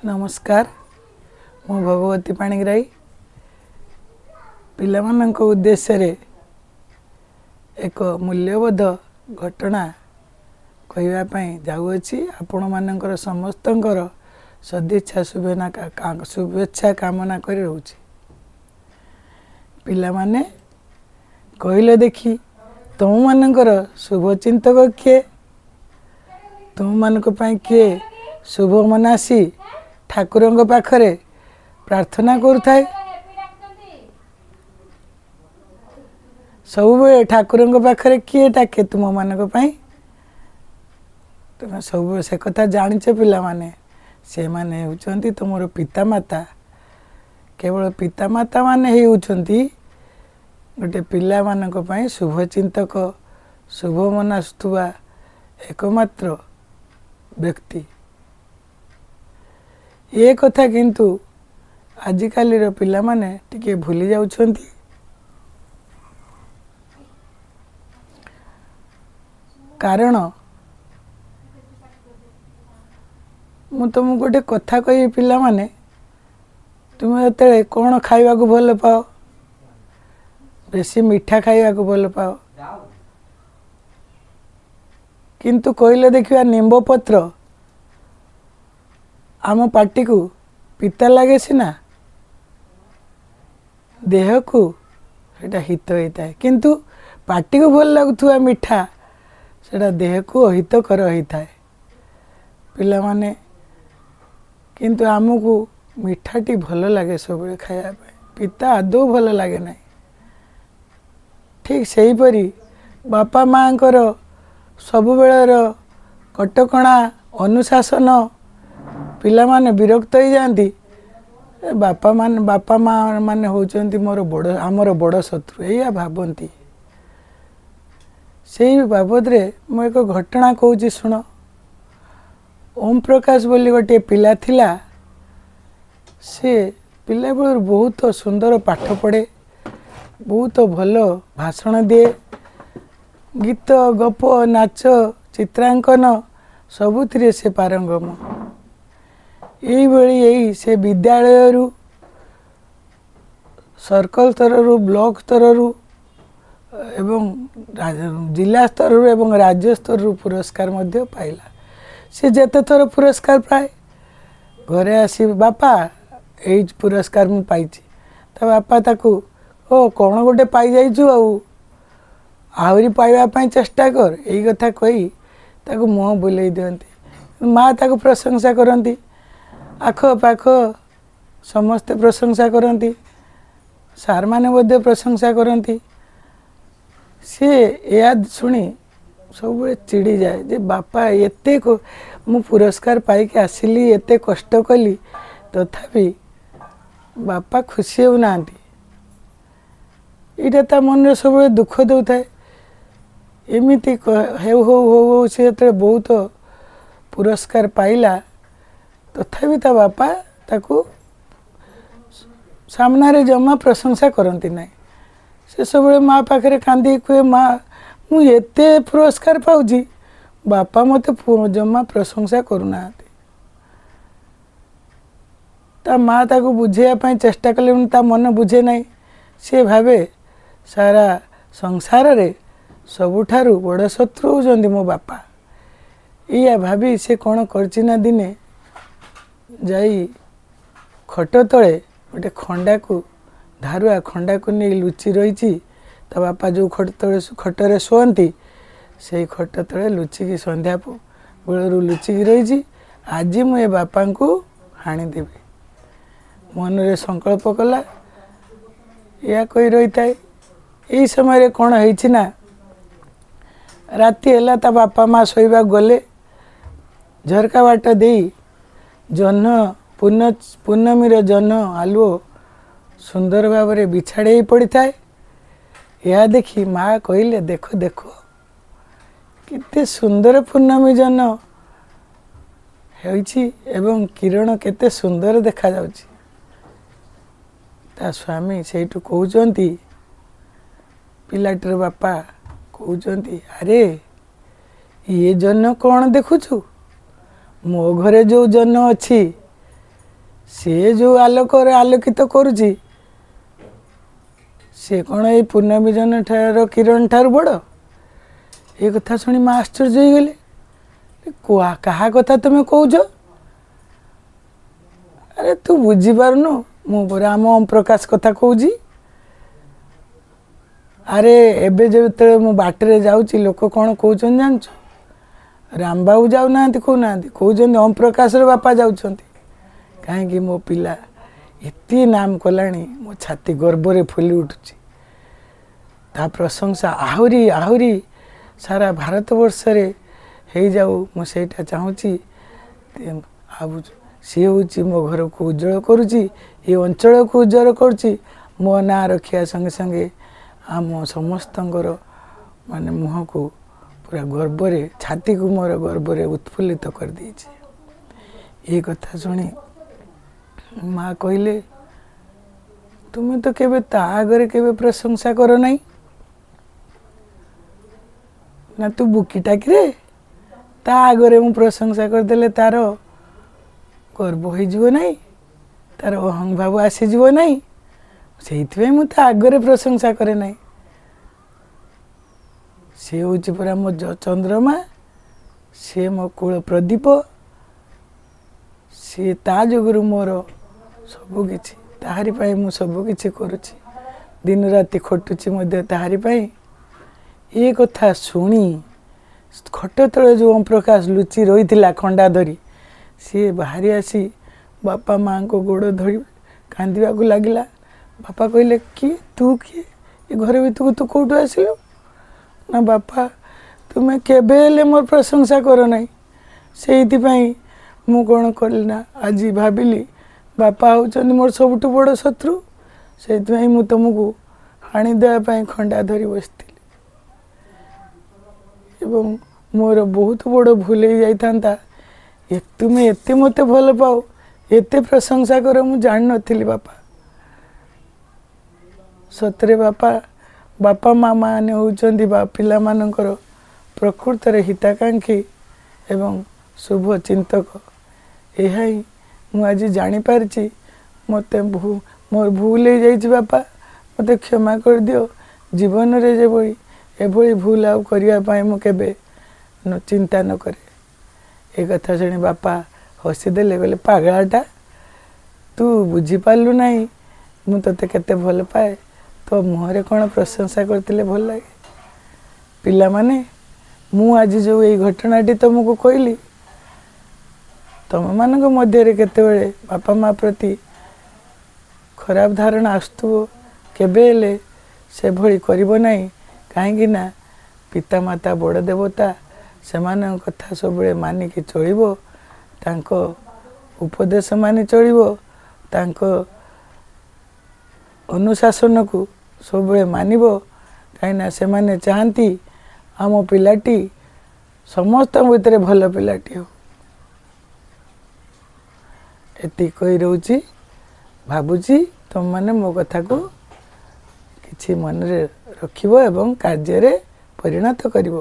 ନମସ୍କାର, ମୁଁ ଭଗବତୀ ପାଣିଗ୍ରାହୀ। ପିଲାମାନଙ୍କ ଉଦ୍ଦେଶ୍ୟରେ ଏକ ମୂଲ୍ୟବୋଧ ଘଟଣା କହିବା ପାଇଁ ଯାଉଅଛି। ଆପଣମାନଙ୍କର ସମସ୍ତଙ୍କର ସଦିଚ୍ଛା ଶୁଭେଚ୍ଛା କାମନା କରି ରହୁଛି। ପିଲାମାନେ, କହିଲେ ଦେଖି, ତୁମମାନଙ୍କର ଶୁଭଚିନ୍ତକ କିଏ? ତୁମମାନଙ୍କ ପାଇଁ କିଏ ଶୁଭ ମନାସି ଠାକୁରଙ୍କ ପାଖରେ ପ୍ରାର୍ଥନା କରୁଥାଏ? ସବୁବେଳେ ଠାକୁରଙ୍କ ପାଖରେ କିଏ ଡାକେ ତୁମମାନଙ୍କ ପାଇଁ? ତୁମେ ସବୁବେଳେ ସେ କଥା ଜାଣିଛ ପିଲାମାନେ। ସେମାନେ ହେଉଛନ୍ତି ତୁମର ପିତାମାତା। କେବଳ ପିତାମାତା ମାନେ ହେଉଛନ୍ତି ଗୋଟେ ପିଲାମାନଙ୍କ ପାଇଁ ଶୁଭଚିନ୍ତକ, ଶୁଭ ମନାସୁଥିବା ଏକମାତ୍ର ବ୍ୟକ୍ତି। ଏ କଥା କିନ୍ତୁ ଆଜିକାଲିର ପିଲାମାନେ ଟିକେ ଭୁଲି ଯାଉଛନ୍ତି। କାରଣ ମୁଁ ତୁମକୁ ଗୋଟେ କଥା କହିବି ପିଲାମାନେ, ତୁମେ ଯେତେବେଳେ କ'ଣ ଖାଇବାକୁ ଭଲ ପାଅ? ବେଶୀ ମିଠା ଖାଇବାକୁ ଭଲ ପାଅ। କିନ୍ତୁ କହିଲେ ଦେଖିବା, ନିମ୍ବ ପତ୍ର ଆମ ପାଟିକୁ ପିତା ଲାଗେ ସିନା, ଦେହକୁ ସେଇଟା ହିତ ହେଇଥାଏ। କିନ୍ତୁ ପାଟିକୁ ଭଲ ଲାଗୁଥିବା ମିଠା ସେଇଟା ଦେହକୁ ଅହିତକର ହେଇଥାଏ ପିଲାମାନେ। କିନ୍ତୁ ଆମକୁ ମିଠାଟି ଭଲ ଲାଗେ ସବୁବେଳେ ଖାଇବା ପାଇଁ, ପିତା ଆଦୌ ଭଲ ଲାଗେ ନାହିଁ। ଠିକ୍ ସେହିପରି ବାପା ମାଆଙ୍କର ସବୁବେଳର କଟକଣା, ଅନୁଶାସନ, ପିଲାମାନେ ବିରକ୍ତ ହେଇଯାଆନ୍ତି। ବାପା ମାନେ, ବାପା ମା ମାନେ ହେଉଛନ୍ତି ମୋର ବଡ଼, ଆମର ବଡ଼ ଶତ୍ରୁ, ଏଇଆ ଭାବନ୍ତି। ସେଇ ବାବଦରେ ମୁଁ ଏକ ଘଟଣା କହୁଛି, ଶୁଣ। ଓମ୍ ପ୍ରକାଶ ବୋଲି ଗୋଟିଏ ପିଲା ଥିଲା। ସେ ପିଲାବେଳରୁ ବହୁତ ସୁନ୍ଦର ପାଠ ପଢ଼େ, ବହୁତ ଭଲ ଭାଷଣ ଦିଏ, ଗୀତ, ଗପ, ନାଚ, ଚିତ୍ରାଙ୍କନ ସବୁଥିରେ ସେ ପାରଙ୍ଗମ। ଏଇଭଳି ଏଇ ସେ ବିଦ୍ୟାଳୟରୁ ସର୍କଲ ସ୍ତରରୁ, ବ୍ଲକ ସ୍ତରରୁ ଏବଂ ଜିଲ୍ଲା ସ୍ତରରୁ ଏବଂ ରାଜ୍ୟ ସ୍ତରରୁ ପୁରସ୍କାର ମଧ୍ୟ ପାଇଲା। ସେ ଯେତେ ଥର ପୁରସ୍କାର ପାଏ, ଘରେ ଆସି, ବାପା, ଏଇ ପୁରସ୍କାର ମୁଁ ପାଇଛି। ତା ବାପା ତାକୁ, ଓ କ'ଣ ଗୋଟେ ପାଇଯାଇଛୁ, ଆଉ ଆହୁରି ପାଇବା ପାଇଁ ଚେଷ୍ଟା କର, ଏଇ କଥା କହି ତାକୁ ମୁହଁ ବୁଲେଇ ଦିଅନ୍ତି। ମା ତାକୁ ପ୍ରଶଂସା କରନ୍ତି, ଆଖପାଖ ସମସ୍ତେ ପ୍ରଶଂସା କରନ୍ତି, ସାର୍ମାନେ ମଧ୍ୟ ପ୍ରଶଂସା କରନ୍ତି। ସିଏ ଏହା ଶୁଣି ସବୁବେଳେ ଚିଡ଼ିଯାଏ ଯେ ବାପା, ଏତେ ମୁଁ ପୁରସ୍କାର ପାଇକି ଆସିଲି, ଏତେ କଷ୍ଟ କଲି, ତଥାପି ବାପା ଖୁସି ହେଉନାହାନ୍ତି। ଏଇଟା ତା ମନରେ ସବୁବେଳେ ଦୁଃଖ ଦେଉଥାଏ। ଏମିତି ହେଉ ହଉ ହଉ ହଉ ସେ ଯେତେବେଳେ ବହୁତ ପୁରସ୍କାର ପାଇଲା, ତଥାପି ତା ବାପା ତାକୁ ସାମ୍ନାରେ ଜମା ପ୍ରଶଂସା କରନ୍ତି ନାହିଁ। ସେ ସବୁବେଳେ ମା ପାଖରେ କାନ୍ଦିକି କୁହେ, ମା, ମୁଁ ଏତେ ପୁରସ୍କାର ପାଉଛି, ବାପା ମୋତେ ଜମା ପ୍ରଶଂସା କରୁନାହାନ୍ତି। ତା ମା ତାକୁ ବୁଝେଇବା ପାଇଁ ଚେଷ୍ଟା କଲେ ତା ମନ ବୁଝେ ନାହିଁ। ସିଏ ଭାବେ ସାରା ସଂସାରରେ ସବୁଠାରୁ ବଡ଼ ଶତ୍ରୁ ହେଉଛନ୍ତି ମୋ ବାପା। ଏଇଆ ଭାବି ସେ କ'ଣ କରିଛି ନା, ଦିନେ ଯାଇ ଖଟ ତଳେ ଗୋଟେ ଖଣ୍ଡାକୁ, ଧାରୁଆ ଖଣ୍ଡାକୁ ନେଇ ଲୁଚି ରହିଛି। ତା ବାପା ଯେଉଁ ଖଟ ତଳେ, ଖଟରେ ଶୁଅନ୍ତି, ସେଇ ଖଟ ତଳେ ଲୁଚିକି ସନ୍ଧ୍ୟା ବେଳରୁ ଲୁଚିକି ରହିଛି। ଆଜି ମୁଁ ଏ ବାପାଙ୍କୁ ହାଣିଦେବି, ମନରେ ସଂକଳ୍ପ କଲା। ଏହା କହି ରହିଥାଏ। ଏଇ ସମୟରେ କ'ଣ ହେଇଛି ନା, ରାତି ହେଲା, ତା ବାପା ମା ଶୋଇବାକୁ ଗଲେ। ଝରକା ବାଟ ଦେଇ ଜହ୍ନ, ପୂର୍ଣ୍ଣମୀର ଜହ୍ନ ଆଲୁଅ ସୁନ୍ଦର ଭାବରେ ବିଛାଡ଼ି ହେଇ ପଡ଼ିଥାଏ। ଏହା ଦେଖି ମା କହିଲେ, ଦେଖ ଦେଖ, କେତେ ସୁନ୍ଦର ପୂର୍ଣ୍ଣମୀ ଜହ୍ନ ହେଉଛି ଏବଂ କିରଣ କେତେ ସୁନ୍ଦର ଦେଖାଯାଉଛି। ତା ସ୍ୱାମୀ ସେଇଠୁ କହୁଛନ୍ତି, ପିଲାଟିର ବାପା କହୁଛନ୍ତି, ଆରେ ଇଏ ଜହ୍ନ କ'ଣ ଦେଖୁଛୁ? ମୋ ଘରେ ଯେଉଁ ଜହ୍ନ ଅଛି ସିଏ ଯେଉଁ ଆଲୋକରେ ଆଲୋକିତ କରୁଛି ସେ କ'ଣ ଏଇ ପୂର୍ଣ୍ଣମୀ ଜହ୍ନର କିରଣ ଠାରୁ ବଡ଼? ଏ କଥା ଶୁଣି ମା ଆଶ୍ଚର୍ଯ୍ୟ ହେଇଗଲେ। କାହା କଥା ତୁମେ କହୁଛ? ଆରେ ତୁ ବୁଝିପାରୁନୁ, ମୁଁ ପରା ଆମ ଓମ୍ ପ୍ରକାଶ କଥା କହୁଛି। ଆରେ ଏବେ ଯେତେବେଳେ ମୁଁ ବାଟରେ ଯାଉଛି ଲୋକ କ'ଣ କହୁଛନ୍ତି ଜାଣିଛୁ? ରାମବାବୁ ଯାଉନାହାନ୍ତି କହୁନାହାନ୍ତି, କହୁଛନ୍ତି ଓମ୍ ପ୍ରକାଶର ବାପା ଯାଉଛନ୍ତି। କାହିଁକି ମୋ ପିଲା ଏତେ ନାମ କଲାଣି, ମୋ ଛାତି ଗର୍ବରେ ଫୁଲି ଉଠୁଛି। ତା ପ୍ରଶଂସା ଆହୁରି ଆହୁରି ସାରା ଭାରତବର୍ଷରେ ହେଇଯାଉ, ମୁଁ ସେଇଟା ଚାହୁଁଛି। ଆଉ ସିଏ ହେଉଛି ମୋ ଘରକୁ ଉଜ୍ଜଳ କରୁଛି, ଏ ଅଞ୍ଚଳକୁ ଉଜ୍ଜଳ କରୁଛି। ମୋ ନାଁ ରଖିବା ସଙ୍ଗେ ସଙ୍ଗେ ଆମ ସମସ୍ତଙ୍କର ମାନେ ମୁହଁକୁ ପୁରା ଗର୍ବରେ, ଛାତିକୁ ମୋର ଗର୍ବରେ ଉତ୍ଫୁଲ୍ଲିତ କରିଦେଇଛି। ଏ କଥା ଶୁଣି ମା କହିଲେ, ତୁମେ ତ କେବେ ତା ଆଗରେ କେବେ ପ୍ରଶଂସା କର ନାହିଁ ନା, ତୁ ବୁକିଟା କିରେ? ତା ଆଗରେ ମୁଁ ପ୍ରଶଂସା କରିଦେଲେ ତାର ଗର୍ବ ହେଇଯିବ ନାହିଁ, ତାର ଅହଂଭାବ ଆସିଯିବ ନାହିଁ, ସେଇଥିପାଇଁ ମୁଁ ତା ଆଗରେ ପ୍ରଶଂସା କରେ ନାହିଁ। ସିଏ ହେଉଛି ପରା ମୋ ଚନ୍ଦ୍ରମା, ସିଏ ମୋ କୂଳ ପ୍ରଦୀପ, ସିଏ ତା ଯୋଗୁରୁ ମୋର ସବୁକିଛି, ତାହାରି ପାଇଁ ମୁଁ ସବୁକିଛି କରୁଛି, ଦିନ ରାତି ଖଟୁଛି ମଧ୍ୟ ତାହାରି ପାଇଁ। ଏ କଥା ଶୁଣି ଖଟ ତଳେ ଯେଉଁ ଓମ୍ ପ୍ରକାଶ ଲୁଚି ରହିଥିଲା ଖଣ୍ଡା ଧରି, ସିଏ ବାହାରି ଆସି ବାପା ମାଆଙ୍କ ଗୋଡ଼ ଧରି କାନ୍ଦିବାକୁ ଲାଗିଲା। ବାପା କହିଲେ, କିଏ ତୁ? କିଏ ଏ ଘର ଭିତରକୁ ତୁ କେଉଁଠୁ ଆସିଲୁ? ନା ବାପା, ତୁମେ କେବେ ହେଲେ ମୋର ପ୍ରଶଂସା କର ନାହିଁ, ସେଇଥିପାଇଁ ମୁଁ କ'ଣ କଲି ନା ଆଜି ଭାବିଲି ବାପା ହେଉଛନ୍ତି ମୋର ସବୁଠୁ ବଡ଼ ଶତ୍ରୁ, ସେଇଥିପାଇଁ ମୁଁ ତୁମକୁ ହାଣିଦେବା ପାଇଁ ଖଣ୍ଡା ଧରି ବସିଥିଲି ଏବଂ ମୋର ବହୁତ ବଡ଼ ଭୁଲ ହେଇଯାଇଥାନ୍ତା। ତୁମେ ଏତେ ମୋତେ ଭଲ ପାଅ, ଏତେ ପ୍ରଶଂସା କର, ମୁଁ ଜାଣିନଥିଲି ବାପା। ସତରେ ବାପା, ବାପା ମା ମାନେ ହେଉଛନ୍ତି ବା ପିଲାମାନଙ୍କର ପ୍ରକୃତରେ ହିତାକାଂକ୍ଷୀ ଏବଂ ଶୁଭ ଚିନ୍ତକ। ଏହା ହିଁ ମୁଁ ଆଜି ଜାଣିପାରିଛି। ମୋତେ ମୋର ଭୁଲ ହେଇଯାଇଛି ବାପା, ମୋତେ କ୍ଷମା କରିଦିଅ। ଜୀବନରେ ଯେଭଳି ଏଭଳି ଭୁଲ ଆଉ କରିବା ପାଇଁ ମୁଁ କେବେ ଚିନ୍ତା ନ କରେ। ଏ କଥା ଶୁଣି ବାପା ହସିଦେଲେ, କହିଲେ ପାଗଳାଟା, ତୁ ବୁଝିପାରିଲୁ ନାହିଁ ମୁଁ ତୋତେ କେତେ ଭଲ ପାଏ, ତୋ ମୁହଁରେ କ'ଣ ପ୍ରଶଂସା କରିଥିଲେ ଭଲ ଲାଗେ। ପିଲାମାନେ, ମୁଁ ଆଜି ଯେଉଁ ଏଇ ଘଟଣାଟି ତୁମକୁ କହିଲି, ତୁମମାନଙ୍କ ମଧ୍ୟରେ କେତେବେଳେ ବାପା ମା ପ୍ରତି ଖରାପ ଧାରଣା ଆସୁଥିବ, କେବେ ହେଲେ ସେଭଳି କରିବ ନାହିଁ। କାହିଁକି ନା ପିତାମାତା ବଡ଼ ଦେବତା, ସେମାନଙ୍କ କଥା ସବୁବେଳେ ମାନିକି ଚଳିବ, ତାଙ୍କ ଉପଦେଶ ମାନି ଚଳିବ, ତାଙ୍କ ଅନୁଶାସନକୁ ସବୁବେଳେ ମାନିବ। କାହିଁକିନା ସେମାନେ ଚାହାନ୍ତି ଆମ ପିଲାଟି ସମସ୍ତଙ୍କ ଭିତରେ ଭଲ ପିଲାଟି ହଉ। ଏତିକି କହି ରହୁଛି। ଭାବୁଛି ତୁମେମାନେ ମୋ କଥାକୁ କିଛି ମନରେ ରଖିବ ଏବଂ କାର୍ଯ୍ୟରେ ପରିଣତ କରିବ।